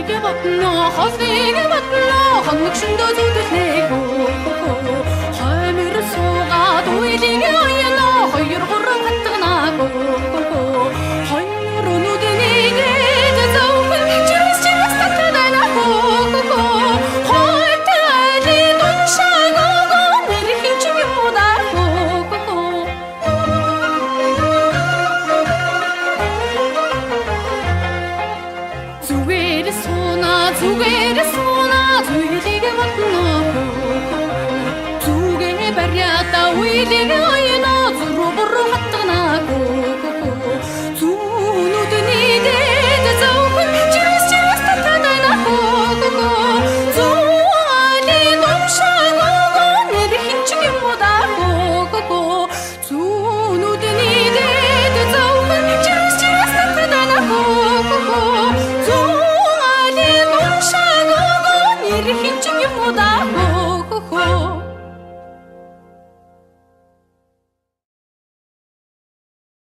Хоолыг бодно, хоолыг бодно, хоног шөндөө зүтэлнэ. Хоймор суугаад уйлыг оёно, 2 3 хатгана. Хоёр нүднийгээд зөвхөн чирс чирс татана. Хойтали дуншаагоо нэрхэн ч юм уу да. Зүгээр сууна, зүгээр сууна, зүйлийг бодно. Зүгээр барьяата уйлыг